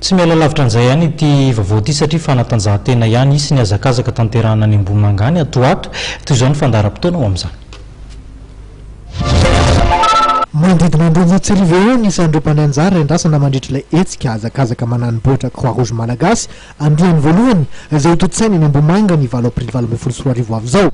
Tsy miala lavitra an'izay ihany ity vaovao ity satria fanatanjahantena ihany, hisy ny hazakazaka tanterahana any Ambohimanga any ato ho ato. Toy izao ny fandaharam-potoana ho amin'izany. Manodidina ny 1200 eo ny isan'ireo mpandray anjara endrasana mandritra ilay hetsika hazakazaka manani-bohitra Croix Rouge Malagasy andiany voalohany izay hotontosaina eny Ambohimanga ny valo aprily 2018 ho avy izao.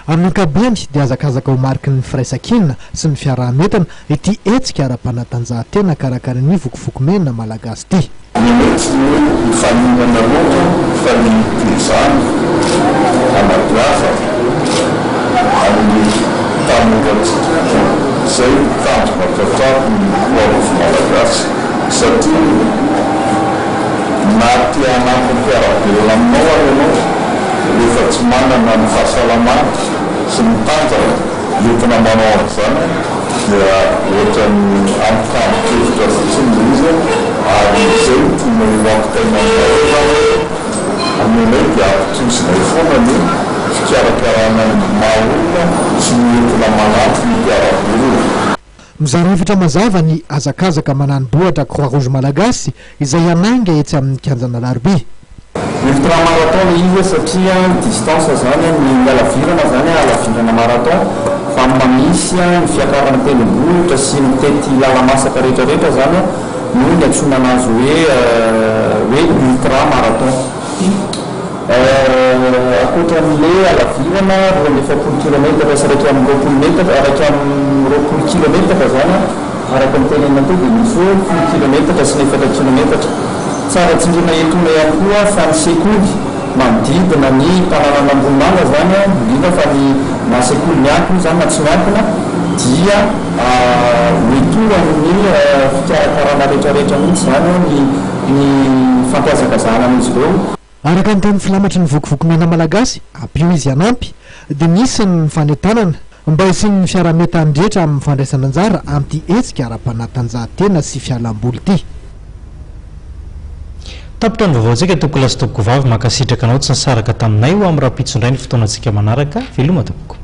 Amin'ny ankapobeny dia hazakazaka ho mariky ny firaisankina sy ny fiaraha-mientana ity hetsika ara-panatanjahantena karakarain'ny Vokovoko Mena Malagasy ity. Ny anay tsy ny hoe hifaninana loatra fa ny hitezana hanabeazana an'ny tanorantsika, izay no tanjona tratrarin'ny Croix Rouge Malagasy satria na te hanampy ny mpiara-belona aminao ary ianao rehefa tsy manana ny fahasalamana sy ny tanjaka Entina manao an'izany dia ohatran'ny ampitambo-kevitra fotsiny ilay izy ary izay no tianay ho ampitaina aminareo izany hoe omenay dia ampitohizinay foana ny fikarakarana ny maha olona sy ny entina manampy ny mpiara-belona. Mizara efatra mazava ny hazakazaka manani-bohitra Croix Rouge Malagasy izay hanainga etsy amin'ny kianjan'Alarobia. Ultra marathon le izy satria ny distance zany ny halavirana zany halavirana marathon fa ny maha-misy ny fiakarana tendrombohitra sy mitety lala-masaka rehetra rehetra zany no niantsoana anazy hoe hoe ultra marathon. Ankoatran'le halavirana 42 kilometatra sy 21 metatra 21 kilometatra zany Araka ny tenenina teo dia misy hoe folo kilometatra sy ny efatra kilometatra. Tsara tsindriana etoana ihany koa fa ny sekoly manodidina ny tanànan'Ambohimanga izany, indrindra fa ny na sekoly miankina io izany na tsy miankina dia ho etoan'ny fikarakarana rehetrarehetra mihitsy izany ny ny fampihazakazahana an'izy ireo. Araka ny teny filamatry ny Vokovoko Mena Malagasy, ampio izy hanampy, dia nisy ny fanentanana mba hisian'ny fiaraha-mientan'ny rehetra amin'ny fandraisana anjara amin'ity hetsika ara-panatanjahantena sy fialamboly ity. Tapitra ny vaovaontsika tompokolahy sy tompokovavy, mankasitraka anao tsy nisaraka taminay, ho amin'ny rahampitso indray ny fotoanantsika manaraka, veloma tompoko.